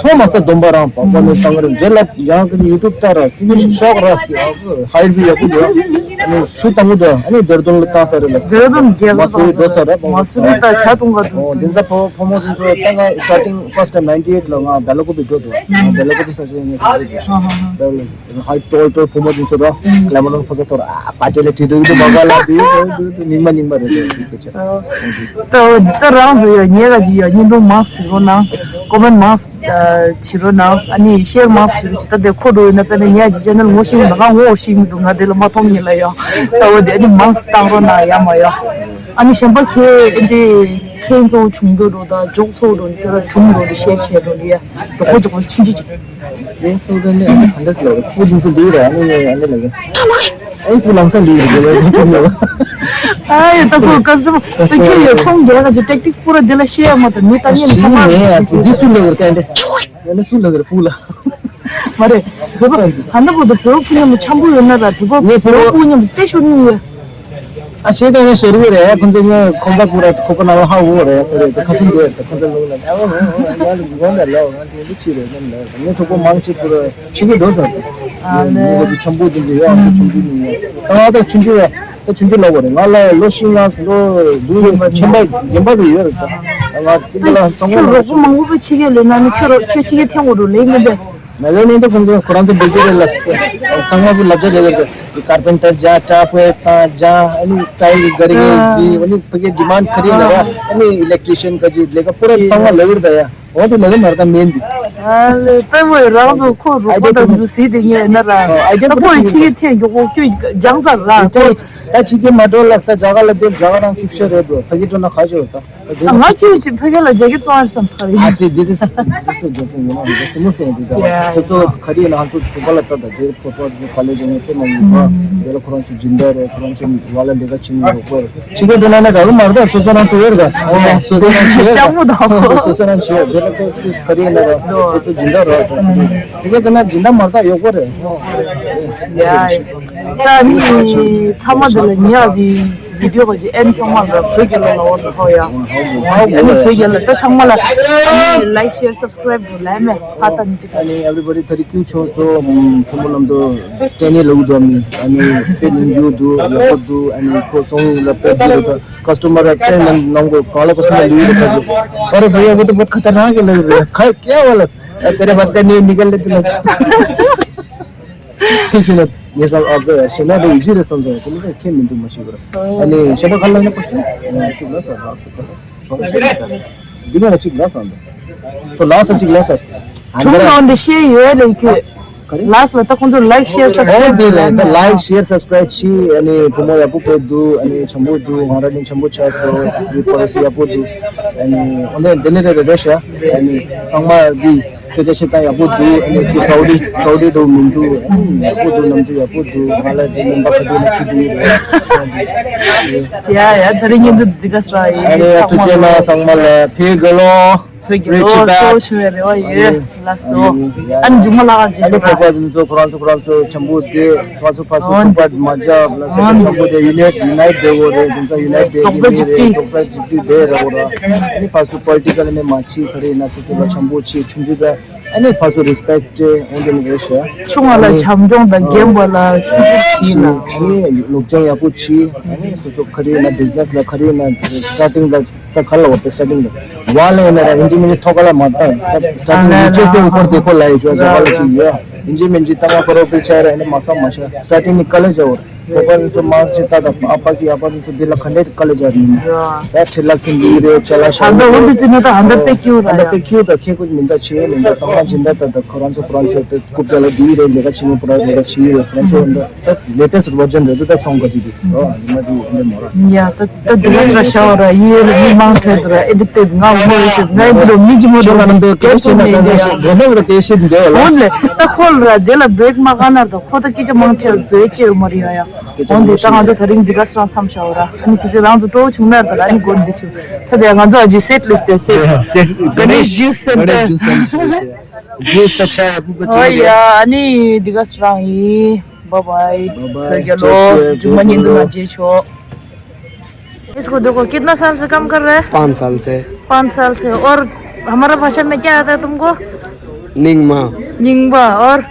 ཐོག་མ་ས་སྡོམ་པ་རང་པགས་པ་ནས་བཏང་རེད་རྗེས་ལ་ཡང་ཀྱི་ཡུ་ཊུབ་ལྟ་ར་ཅི་ནས་ཤོག་ར་ཧའི་བི་ཡག་པོ་ཡོད། ཨ་ནི་ཤུ་དང་པོ་དུ་ཨ་ནི་དེར་དོན་ལ་བཏང་ས་རེད་ལ། ཌེ་ར་ཌུན་རྒྱལ་མ་སུ་རི་འགྲོ་ས་ར་པགས་མ་སུ་རི་ད་ཆ་ཐུང་ག་འདུག་ཨོ་དེ་ཚ་ཕོ་ཕོ་མོ་དེ་ཚོ་ད་ང་སི་ཊར་ཊིང་ཕར་སི་ཊ་ནའིན་ཊི་ཨེཊ་ལ་ང་བེ་ལ་ཀོ་པི་འགྲོ་འདུག་ང་བེ་ལ་ཀོ་པི་ས་ཆ་ཡིན་ངེས་ད་ལ་ཧའི་ཊོལ་ཊོལ་ཕོ་མོ་དེ་ཚོ་ར་ལེ་མ་ནོན་ཕོ་ས་ཐོར་ཨ་པ་ཊེ་ལ་ཁྲིད་འགྲོ་གི་འདུག་མ་ག་ལ་དེ་ཚོ་རྙིང་མ་རྙིང་མ་རེད་དེ་སྐད་ཆ། ད་འོ་འདི་ལྟར་རང་ཚོ་ཡང་ཉེ་ག་ཅིག་ཡང་བརྙན་ཐུང་མང་བཟོ་རོགས་གནང་། ཀོ་མེན་མང་བྱེད་རོགས་གནང་། ཨ་ནི་ཤེར་མང་བྱེད་རོགས་གྱིས། ད་དེ་ཁོ་འགྲོ་ཡོད་ན་དཔེར་ན་ཉེ་ག་ཅིག་ཅེ་ནལ་ངོ་ཤེས་མི་འདུག་ང་ངོ་ཤེས་མི་འདུག་ང་དེ་ལ་མ་མཐོང་ཉིན་ལ་ཡང་ད་འོ་དེ་ཨ་ནི་མང་བཏང་རོགས་གནང་ཡ་མ་ཡ། ཨ་ནི་གཞན་པ་ཁྱེད་ཨེ་འདྲའི་ཁྱེད་ཚོ་བྱུང་འགྲོ་འགྲོ་དང་འཇོག་ཚོགས་འགྲོ་འདི་ལ་བྱུང་འགྲོ་འདི་ཤེར་བྱས་འགྲོ་འདི་ཡ་འགྲོ་ཁོ་འཇོག་ཁོ་ཆུང་ཆུང་ཅིག་དེ་སོ་ད་ནི་ཨ་ནི་ག་འདྲ་ལབ་རེད། ཕུ་དེ་ཚོ་འདི་རེད། ཨ་ནི་ངས་ཨ་ནི་ལབ་ཡ། ཨ་ནི་ཕུ་ལམ་སང་འདི་རེད་ལབ་ཡ། ཨ་ཡ་ད་ཁོ་ཀ་སི་ཊ་མར་ད་ཁྱོད་ཡོད་ཁོང་རྒྱལ་ཁ་ཅིག་ཊེག་ཊིག་སི་པུ་ར་འདི་ལ་ཤེས་ཡ་མ་ད་མི་ད་ཉན་ཚང་མ་ཨ་ནི་སུ་ལབ་རེད་ཀ་འདི་ཡ་ནི་སུ་ལབ་རེད་ཕུ་ལ། མ་རེད། བོད་པ་ཧ་ན་བོ་ད་བོད་པ་ཕུ་མཉམ་དུ་འཆམ་པོ་ཡོད་ན་ར་བོད་པ་ངས་ཕུ་བོད་པ་ཕུ་མཉམ་དུ་རྩེ་ཤོར་ནི་ཡོད། ཨ་ཤེས་ད་ངས་ཤོར་བོ་རེད། ཁོང་ཚོ་ངས་ཁོང་པ་ཕུ་ར་ཁོ་པ་ན་བ་ཧ་བོ་རེད་ད་རེད་ད་ཁ་སུམ་དེ་ད་ཁོང་ཚོ་ལུག་ལ་ཨ་བ་ཧོ་ཧོ་ང་ལ་མགོ་ལ་ལ་ང་དེ་འདི་ཕྱི་རེད་ནམ་ལ་ངས་གྲོགས་པོ་མང་ཆེ་ཕུ་ར་ཕྱི་གི་འགྲོ་ཟེར། ཨ་ལེ། ངས་ཆམ་པོ་དེ་ཚོ་ཡོད་ཨ་ཚོ་ཆུང་ཆུང་ནི་ཡོད་ད་ང་ད་ཆུང་ཆུང་ཡ། ད་ཆུང་ཆུང་ལབ་དགོས་རེད། ང་ལ་ལོ་བཞི་ལྔ་ལོ་དུས་རེ་ཆེན་པ་རྒན་པ་རེ་ཡོད་རེད་ད། ང་ཏི་ཏི་ལ་ཚང་མ་ཁྱོད་རོགས་པོ་མང་པོ་པོ་ཕྱི་རྒྱལ་ལས་ན་ནི་ཁྱོད་རོགས་ཁྱོད་ཕྱི་རྒྱལ་ཐེངས་འོ་རུ་ལེན་གི་འདུག་ང་ལ་ནི་ད་ཁོང་ཚོ་ཁོ་རང་ཚོ་བེ་ཟི་རེད་ལ། ཚང་མ་པོ་ལབ་རྒྱ་རེད་རེད། ཀར་པེན་ཊར་ཇ་ཀྲ་ཕོ་ཡེ་ཏང་ཇ་ཨ་ནི་ཊའི་ག་རེ་གི་ཨ་ཨ་ནི་ཕ་གི་ཌི་མན་ཌི་ག་རེ་ལབ་ཨ་ནི་ཨི་ལེག་ཊི་རི་ཤན་ག་ཅིག་ལས་ཀ་པོ་ར་ཚང་མ་ལབ་གི་རེད་ད་ཡ། འོ་དེ་ལ་ལ་མར་ད་མེན་འདི། ཨ་ལེ་ལྟ་བུ་རང་ཚོ་ཁོ་རོགས་པ་དང་འཛུལ་སྲིད་དེ་ངས་ན་ར། ཨ་ད་ཁོ་ཡི་ཕྱི་གི་ཐེངས་མགྱོགས་པོ་ཁྱོད་སྦྱངས་ཚར་ར་ཁོ། ད་ཕྱི་གི་མ་འགྲོ་ལ་ས་ད་རྒྱ་གར་ལ་དེ་རྒྱ་གར་རང་ཁྱུག་ཤོར་རེད་འགྲོ་ཕ་གི་འགྲོ་ན་ཁ་ཤོར་ད། ང་ཁྱོད་ཕྱི་ཕ་གི་ལ་རྒྱ་གི་བཙོང་ཡར་བསམ་ཚར་ཡིན། ཨ་ཙི་འདི་འདི་འདི་སུ་འཇོག་གི་ཡིན་ན་འདི་སུ་མོ་སེ་འདི་ད་སོ་སོ་ག་རེ་ཡིན་ན་ང་ཚོ་བོད་པ་ལ་ལྟ་ད་དེ་བོད་པ་ག་ལེ་ཇི་ནས་དེ་མ་ཡིན་པ་དེ་ལ་ཁོ་རང་ཚོ་སྦྱིན་བདག་རེད། ཁོ་རང་ཚོ་བ་ལ་ལས་ཀ་བྱེད་མི་ཡོད་པ་རེད། ཕྱི་རྒྱལ་འགྲོ་ན་ན་དགའ་གི་མ་རེད་ད། སོ་སོ་རང་འགྲོ་ཡ་རེད་ད། སོ་སོ་རང་བྱེད་ཡ་རེད། སྤྱང་པོ་དང་། སོ་སོ་རང་བྱེད་ཡ་རེད་ད། ཏིས་ག་རེ་ཡིན་ན་ར་སོ་སོ་སྦྱིན་བདག་རེད་ད། ཕྱི་རྒྱལ་འགྲོ་ན་སྦྱིན་བདག་མ་རེད་ད་ཡོད་པ་རེད། ཡ་ཡ། ད་ནི་ཐ་མ་དེ་ལ་ཉེ་བ་ཅིག་བི་ཌི་ཡོ་ག་ཅིག་ཨེན་ཚང་མ་ལ་བོད་རྒྱལ་ལོ་ལ་འོར་ལ་ཧོ་ཡ། ཨ་ནི་བོད་རྒྱལ་ལ་ད་ཚང་མ་ལ་ལའིཀ་ཤེར་སབ་སི་ཀ་རའིབ་ལ་མེ་ཕ་ཏ་ནི་ཅིག་ཨ་ནི་everybody ད་རེས་ཁྱུག་ཆོག་སོ། ཕྲུ་གུ་རྣམས་དུ་ཏྲེ་ནི་ལུག་དུ་མི་ཨ་ནི་དཔེ་ཉིན་རྒྱུ་དུ་ཡག་པོ་དུ་ཨ་ནི་ཁོ་སོང་ལ་དཔེ་དུ་ད་ཀ་སི་ཊ་མར་ཏྲེ་ནི་ནང་གོ་གང་ལ་ཀ་སི་ཊ་མར་ལུས་ཡོད་ཁ་ཅིག་ཨ་རེ་བུ་ཡ་བུ་དུ་བུ་ཁ་ཏ་རང་གི་ལ་ཡོད་རེད་ཁ་ཀྱ་བ་ལ་ཨ་དེ་རེ་བ་སི་ཀ་ནི་ནི་ག་ལ་དུ་ལ་ཤེས་ན་ངས་བསམ་ཨ་བེ་ཤེས་ན་རེ་ཡིད་ཆེས་རེ་བསམ་ཚོད་དེ་ནི་ཁྱེད་མི་འདུག་མ་ཤེས་གི་ར། ཨ་ནི་ཞེ་པོ་ཁ་ལ་ན་ཀོ་སི་ཊན་ཅིག་ལ་ས་ར་ས་ཁ་ལ་ས་འདི་ང་ལ་ཅིག་ལ་ས་འདི་ཚོ་ལ་ས་ཅིག་ལ་ས་ཨ་ཚོང་འདི་ར་ནང་འདི་ཤེས་ཡོད་ལེ་ཁྱོད་ག་རེ། ལ་ས་ལ་ད་ཁོང་ཚོ་ལའིཀ་ཤེར་སབ་སི་ཀ་རའིབ་ཨོ་འདི་རེད་ད། ལའིཀ་ཤེར་སབ་སི་ཀ་རའིབ་ཅིག་ཨ་ནི་བུ་མོ་ཡག་པོ་བོད་འདུག་ཨ་ནི་ཆམ་པོ་འདུག་ང་ར་ནི་ཆམ་པོ་ཆགས་སོ། འདི་པོ་ལི་སི་ཡག་པོ་འདུག་ཨ་ནི་ཨོ་འདི་འདི་ནི་རེད་རེད་རེད་ཤག་ཨ་ནི་ཚང་མ་འདི། སྐད་ཆ་བཤད་སྟངས་ཡག་པོ་འདུག་ཨ་ནི་ཁྱོད་ཀའུ་ཌི་ཀའུ་ཌི་འགྲོ་མི་འདུག་ཨ་ནི་ཡག་པོ་འདུག་ལམ་ཆུ་ཡག་པོ་འདུག་ང་ལ་དེ་ལམ་པ་ཁ་ཐུག་ནས་ཁྱི་འདུག་ཡ་ཡ་ད་རེས་ཉིན་དུ་འདི་ག་ས་ཡི་ཨ་ནི་ཡ་ཐུགས་རྗེ་གནང་ཚང་མ་ལ་ཕེ་ག་ལོ། བོད་ཀྱི་རེད་ལོ་ཅི་གཙོ་བོ་ཆེ་བའི་རེ་བ་ཡོད། ལགས་སོ། ཨ་ནི་མཇུག་མ་ལྷག་གར་ཨ་ནི་བོད་པ་འདི་ཚོ་ཁོ་རང་ཚོ་ཁོ་རང་ཚོ་འཆམ་པོ་དེ་ཕར་ཚུར་ཕར་ཚུར་ཨོ་ཚོགས་པ་མ་རྒྱབ་ལ་ཚོགས་པ་འཆམ་པོ་དེ་ཡུ་ནེཊ་ཡུ་ནེཊ་དེ་འོ་རེད། དེ་ཚོ་ཡུ་ནེཊ་དེ་རྡོག་རྩ་གཅིག་སྒྲིལ། རྡོག་རྩ་གཅིག་སྒྲིལ་དེ་རེད་འོ་ར། ཨ་ནི་ཕར་ཚུར་པོ་ལི་ཊི་ཀལ་ནས་མ་ཕྱི་ག་རེ་ཡིན་ན་སོ་སོ་ལ་འཆམ་པོ་ཕྱི་ཆུང་ཆུང་དེ། ཨ་ནི་ཕར་ཚུར་རེ་སི་པེག་ཊི་འོ་འདི་ནི་རེད་ཤག་ཆུང་བ་ལ་བྱམས་སྐྱོང་དང་རྒན་པ་ལ་བརྩི་བཀུར་བྱེད་ལ། ཨ་ནི་སློབ་སྦྱོང་ཡག་པོ་བྱེད། ཨ་ནི་སོ་སོ་ག་རེ་ཡིན་ན་བི་ཛི་ནེ་སི་ལ་ག་རེ་ཡིན་ན་སི་ཊར་ཊིང་ལ་ད་ག་ལ་བ་དེ་སི་ཊར་ཊིང་ལ་བ་ལ་ཡིན་ན་ར་ཨིན་ཇི་མིན་ཇི་ཐོག་ཁ་ལ་མ་བཏང་། སི་ཊར་ཊིང་ནི་ཉི་ཆེ་སེ་ཨུ་པར་དེ་ཁོ་ལ་ཡོད་ཅོ་ཇ་ག་ལ་ཅིག་ཡོད། ཨིན་ཇི་མིན་ཇི་ཏང་ཨ་པ་རོ་པེ་ཆ་ར་ཨ་ནི་མ་ས་མ་ཤ་སི་ཊར་ཊིང་ནི་ག་ལ་ཇ་བོ་ར། ཁོ་པ་ཚོ་མར་ཅི་ད་ད་ཨ་པ་ཀི་ཨ་པ་ཚོ་འདི་ལ་ག་འདྲས་དཀའ་ལས་རྒྱག་རིན་ཡ་ཁྲེ་ལག་ཐིན་ལི་རེ་ཅ་ལ་ཤ་ཧ་ད་འོ་འདི་ཙི་ན་ད་ཧ་ད་པེ་ཁྱིའུ་ད་ཧ་ད་ཡ་པེ་ཁྱིའུ་ད་ཁེ་ཀུ་མིན་ད་ཆེ་མིན་ད་སང་ལ་ཇིན་ད་ད་ད་ཁོ་རང་ཚོ་ཁོ་རང་ཚོ་ད་རྐུབ་ཅ་ལ་འདི་རེ་ལས་ཀ་ཆེ་མོ་པོ་ར་ལས་ཀ་ཆེ་ཡོད། ཁོ་རང་ཚོ་ད་ད་ལེ་ཏེ་སི་ཝར་ཇན་རེ་ད་ད་ཚོང་ག་ཅིག་འདུག་ཨ་ནི་མ་དེ་འདི་མོ་ར། ཡ་ད་ད་འདི་ལས་ར་ཤ་བ་ར་ཡེ་ར་མི་མང་ཁྲེ་ད་ར་ཨེ་འདི་ཏེ་ང་མོ་ཡེ་ཤེ་ང་འདི་ར་མི་གི་མོ་ཆོ་ན་ནམ་དེ་ཀེ་ཤེ་ན་ད་ན་ཤེ་གོ་ནོ་ད་ཀེ་ཤེ་འདི་བ་ལ་འོན་ལེ་ད་ཁོ་ལ་དེ་ལ་བྷེ་རེག་མ་ག་ན་ད་ཁོ་ད་སྐད་ཆ་མང་ཁྲེ་ཛོ་ཡེ་ཆེ་མ་རི་ཡ་ཡ། འོན་ཏེ་ད་ང་ཚོ་ད་རིང་འདི་ག་སྲང་མཚམས་བཞག་འོ་ར། ཨ་ནི་ཁི་སེ་རང་ཚོ་སྤྲོ་བོ་བྱུང་ན་ད་ཨ་ནི་སྒོར་འདི་ཆུ། ད་དེ་ང་ཚོ་ཨ་ཇི་སེ་ཊི་ལིས་ཏེ་སེ་ཊི། སེ་ཊི་ག་ནེ་ཇུས་སེན་ཊར། ཇུས་ད་ཆ་ཡ་པུ་པ་ཨོ་ཡ། ཨ་ནི་འདི་ག་སྲང་ཡིན། bye bye. Bye bye. ཁྱོད་ཀྱི་ལོ་མཇུག་མ་ཉིན་དུ་ན་མཇལ་ཆོག इसको देखो, कितना साल से काम कर रहा है? पाँच साल से। पाँच साल से। और हमारा भाषा में क्या आता है तुमको? निंगमा। निंगमा और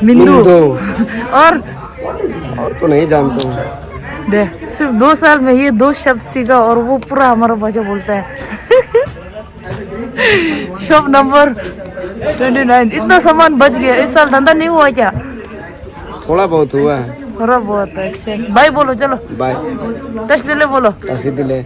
मिंदू। मिंदू। और? और तो नहीं जानता हूँ। दे, सिर्फ दो साल में ये दो शब्द सीखा और वो पूरा हमारा भाषा बोलता है। Shop number twenty nine. इतना सामान बच गया, इस साल धंधा नहीं हुआ क्या? थोड़ा बहुत हुआ है। थोड़ा बहुत, अच्छा। बाय बोलो, चलो। बाय। कष्ट दिले बोलो। कष्ट दिले।